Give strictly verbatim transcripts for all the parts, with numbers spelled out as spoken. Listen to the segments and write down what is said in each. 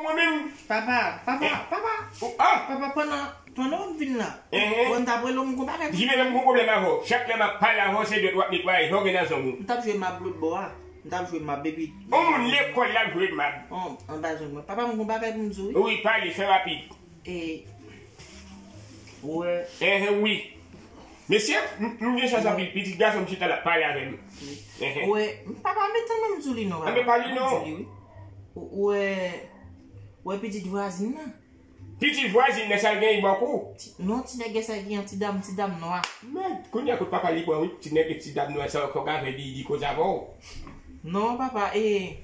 Ou menm. Papa, papa, papa. Ou, ah! Papa, pandan, pandan w ap vin la, Ehe. Ou wè m t ap rele w, m gon bagay pou Jimmy, menm gon pwoblèm avè w. Chak lè m ap pale avè w, se dwèt w ap netwaye. Sa w gen nan zong ou? M t ap jwe mab lòt bò a. M t ap jwe mab epi On moun lekòl l ap jwe mab. On, anba zong mwen. Papa, m gon bagay pou m di w, wi. Wi, pale, fè rapid. E, ou wè. Ehe, wi. Mesye, m, m gen chans anpil. Pitit gason m chita l ap pale avè m. Ehe. Ou wè, papa, m tann mwen m di w li non, papa. Anben pale non. M di w li, wi. Ou, ou wè, ou wè pitit vwazin nan? Pitit vwazin nan, sa l genyen bòk ou? Ti, non, ti nèg sa genyen ti dam, ti dam nwa. Mèd, kounye a kout papa li pran wi, ti nèg ti dam nwa sa ankò gade li, li koze avè w. Non, papa, e,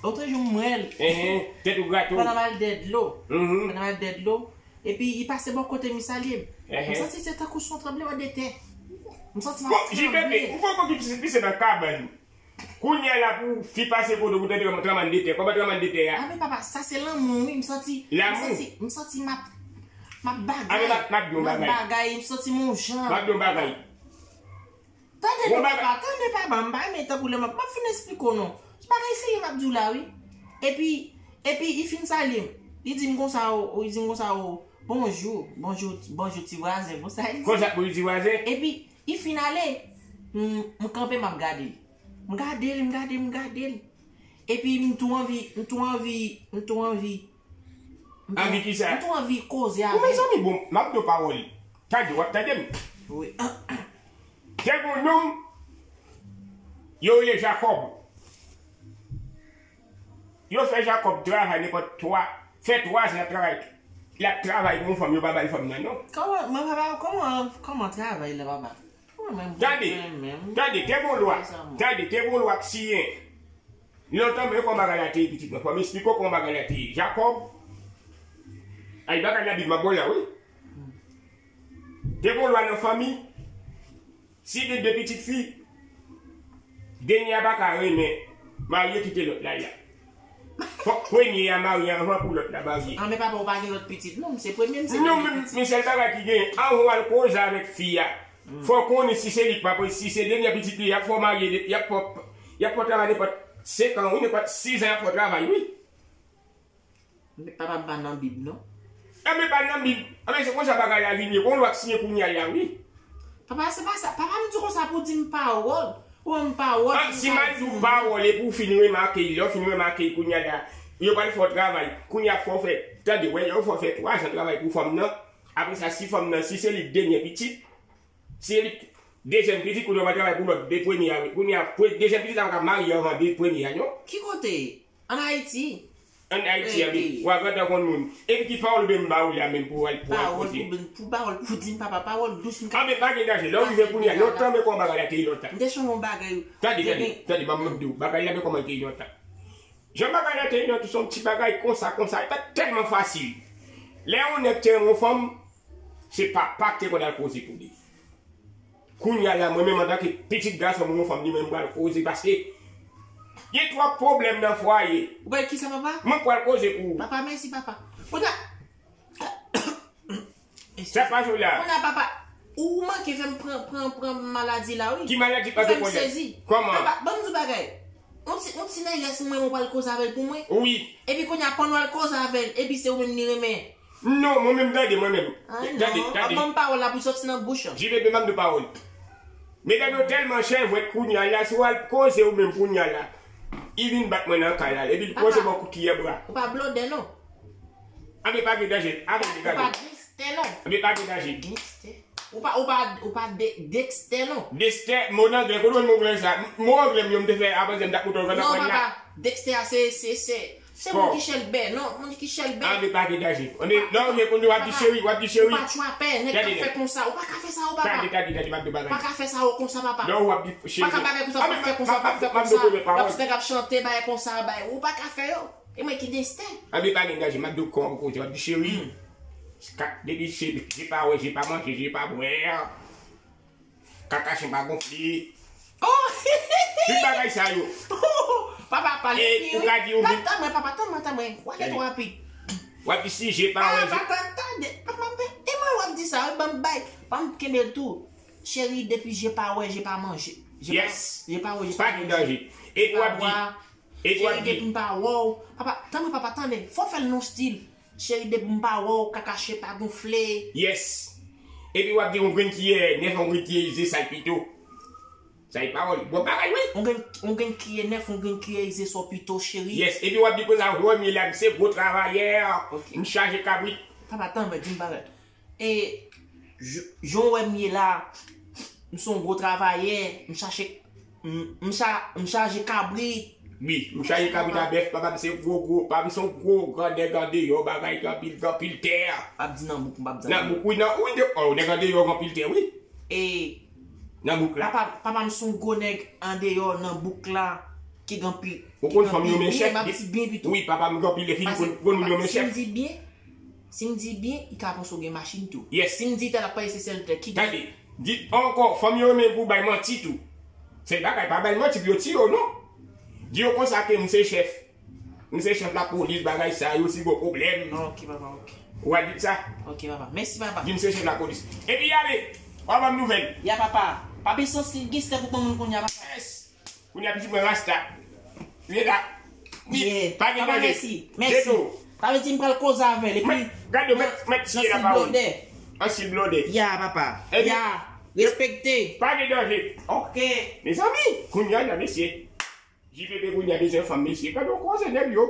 otrejou m wè l. Ehe, tèt ou grate w. Pandan m al dèdlo. Mhm. Pandan m al dèdlo. Epi, li pase bò kote m, li salye m. Ehe. M santi se tankou se yon tranblemanndetè. M santi m ap tranble. Bon, J P P, ou poko ki pise nan kabann. Kounye a la pou fi pase kote ou pou tande tranblemanndetè. Kòman tranblemanndetè a? A, men papa, sa se lanmou, wi. M santi, m Lanmou? santi, m santi m ap, m ap bagay. A, men m ap, m ap di yon M ap bagay. bagay, m santi m yon jan. M ap di yon bagay. Tande Yon non, bagay. papa, tande papa, m pa renmen tankou lè m ap, m ap fin esplike w non. Se bagay serye m ap di w la, wi. Epi, epi, li fin salye m. Li di m konsa, o, o, li di m konsa, o, bonjou, bonjou, bonjou ti vwazen, konsa li di. Konsa pou li di vwazen? Epi, li fin ale, m, m kanpe, m ap gade l. M gade l, m gade l, m gade l. Epi m tou anvi, m tou anvi, m tou anvi. M tou Anvi ki sa? M tou anvi koze Ou avè l. Mezanmi, bon, m ap di w pawòl. Tande, w ap tande m? Wi. Gen yon nonm, yo rele Jakòb. Yo fè Jakòb travay nenpòt twa, fè twa zan l ap travay. L ap travay pou yon fanm, yo pa ba l fanm nan, non. Kòman, mwen pa, kòman, kòman travay la, papa? Mwen menm, Tande, mwen menm. tande, te gon lwa, Sa mwen. tande, te gon lwa k siyen. Lontan, men kòman bagay la te ye, pitit mwen. Fò m esplike w kòman bagay la te ye. Jakòb, ay, bagay la Bib m ap ba w la, wi. Te gon lwa nan fanmi, si gen de pitit fi, dènye a pa ka renmen, marye kite lòt la, la. Fòk premye a marye anvan pou lòt la marye. A, men papa, ou pa gen lòt pitit, non, m se premye, m se Non, premye men, pitit. men sèl bagay ki gen, anvan w al koze avèk fi a, fò w konnen si se li k pa pre-, si se dènye pitit li, y ap fè w marye, y ap fè w, y ap fè w travay nenpòt senk an, wi, nenpòt sis an, y ap fè w travay, wi. Men papa, m pa nan Bib, non. Enben, pa nan Bib. Enben, se konsa bagay la vin ye. Gon lwa k siyen kounye a la, wi. Papa, se pa sa. Papa, m di konsa pou di m pawòl. Ou ban m pawòl, Ah, pou si m al di w pawòl, epi w fin remake, lè w fin remake, kounye a la, yo pral fè w travay. Kounye a, fò w fè, tande, wè, lè w fè w fè twa zan travay pou fanm nan. Apre sa, si fanm nan, si se li k dènye pitit, si se li k dezyèm pitit, kounye a, w pral travay pou lòt de premye a, wi. Kounye a, pre-, dezyèm pitit la pa ka marye anvan de premye a, non. Ki kote? Ann Ayiti. Ann Ayiti, Ey, anpi, ey. w a gentan konn moun. Epi ki pawòl ou menm ba ou la menm pou al, pou al Pawòl koze? pou, pou pawòl pou di m, papa, pawòl dous m ka Anben, pa gen danje. Lè w rive kounye a, lontan, men kòman bagay la te ye lontan. M te chonje yon bagay. Tande, tande, tande, ban m di w. Bagay la, men kòman l te ye lontan. Jan bagay la te ye lontan, se yon ti bagay konsa, konsa. E pa t tèlman fasil. Lè yon nèg te renmen yon fanm, se papa k te konn al koze pou li. Kounye a la, mwen menm antanke pitit gason moun yon fanm, li menm pral koze, paske gen twòp pwoblèm nan fwaye. Ou bay kisa, papa? Mwen pral koze pou ou. Papa, mèsi, papa. Kounye a, Sa pa jwe la. Kounye a, papa, ou manke fè m pran, pran, pran maladi la, wi. Ki maladi pa gen pwoblèm? Ou fè m sezi. Kòman? Papa, ban m di w bagay. Yon ti, yon ti nègès mwen, mwen pral koze avè l pou mwen. Wi. Epi kounye a, pandan w al koze avè l, epi se ou menm li renmen. Non, mwen menm, tande, mwen menm. Ay, Tande, non. tande. Ap ban m pawòl la pou soti nan bouch an. J P P, ban m de pawòl. Medam yo tèlman chèvwèt kounye a la, si w al koze ou menm kounye a la, li vin bat mwen nan kay la, epi l Papa, pase mwen kout kiyè bwa. Ou pa blòdè, non. Anben pa gen danje. Anben Ou pa, ou pa danje. Dexter, non. Anben pa gen danje. Dexter. Ou pa, ou pa, ou pa de, Dexter, non. Dexter, mo nan anglè, kote w jwenn mo anglè sa? Mo anglè m yo m te fè avanse m t ap montre w nan Non, pwen la. papa, Dexter a se, se, se, se Bon. moun ki chèlbè, non, moun ki chèlbè. Anben pa gen danje. Anben, Papa, non, men kounye a w ap di papa, cheri, w ap di cheri. Ou pa tchwapè, nèg k ap Tande, fè tande. konsa, ou pa ka fè sa, o papa. Tande, tande, tande, m ap di w bagay. Ou pa ka fè sa, o konsa, papa. Non, w ap di cheri. Ou pa ka bagay konsa, Anben, pa fè konsa, pa fè konsa, w ap fè nèg ap chante, bagay konsa, bagay. Ou pa ka fè yo. E mwen ki Dexter. Anben pa gen danje, m ap di w kòman pou koze, w ap di cheri. Hmm. Ka, depi se je pa wè, je pa manje, je pa bwè. Kaka chen pa gonfle. Oh! Tout bagay sa yo. Papa pale E, pi, ou wi. ka di ou Tann, tann mwen, papa, tann mwen, tann mwen. W ale Tande. twò rapid. W ap di si je pa Ah, wè, je papa, tande. Papa, e mwen w ap di sa, wi, ban m bay. Ban m kenbe l tou. Cheri, depi je pa wè, je pa manje. Je pa, Yes. je pa wè, je Pa pa gen manje. danje. E Je ou pa ap di bwa. Epi w ap di, depi m pa wè w, papa, tanpri papa, tande, fò w fè l nan stil. Cheri, depi m pa wè w, kakache pa gonfle. Yes. Epi w ap di yon grenn kiyè nèf, yon grenn kiyè ize, sa l pito. Sa e pawòl. Bon bagay, wi. Yon grenn, yon grenn kiyè nèf, yon grenn kiyè ize, sa w pito, cheri. Yes. Epi w ap di konsa, w wè m ye la, m se gwo travayè. Ok. M chaje kabrit. Papa, tanpri, di m bagay. E, j-, jan w wè m ye la, m se yon gwo travayè, m chache, m, m cha-, m chaje kabrit. Wi, m chaje kabrit a bèf, papa m se gwo, gwo, papa m se yon gwo, gran nèg andeyò, bagay, gen anpil, gen anpil tè. P ap di nan bouk, m p ap di nan bouk, wi, nan, wi, de, oh, nèg andeyò, gen anpil tè, wi. E, nan bouk la. Papa, papa m se yon gwo nèg andeyò, nan bouk la, ki gen anpil, ou konn fanm yo men chèf, m ap di byen pito. Wi, papa m gen anpil lè fini konn, konn moun yo men chèf. Si m di byen, Si m di byen, li ka panse w gen machin tou. Yes. Si m di tèl ap pale se sèl tèl ki gen. Tande, di ankò, fanm yo renmen pou bay manti tou. Se bagay, pa bay manti pou yo tiye w, non. Di yo konsa ke m se chèf. M se chèf lapolis, bagay sa yo, si gon pwoblèm. Ok, papa, ok. Ou a di sa? Ok, papa. Mèsi, papa. Di m se chèf lapolis. Epi ale, w a ban m nouvèl. Ya, papa. Pa bezwen si gen stèp ou ban moun kounye a, papa. Yes. Kounye a pitit mwen rasta. Li la. Wi, yeah, pa gen danje. Papa, mèsi. Mèsi. Jeto. Sa vle di m pral koze avè l, epi gade, mèt, mèt siye la pa ou. An sil blòdè. Ya, papa. Ya, respekte. Pa gen danje. Ok. Mezanmi, kounye a la, mesye. J P P kounye a bezwen fanm, mesye. Gade yon koze nèg yo.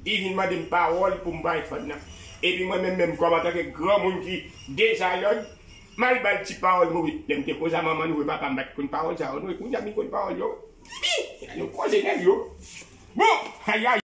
Li vin mande m pawòl pou m bay fanm nan. Epi mwen menm, menm kòm antanke granmoun ki dezalòd, m al ba l ti pawòl move. Lè m te koze a manman nou, e papa m pa t konn pawòl sa yo, non, e kounye a m konn pawòl yo. Pi, gade yon koze nèg yo. Bon, ayay.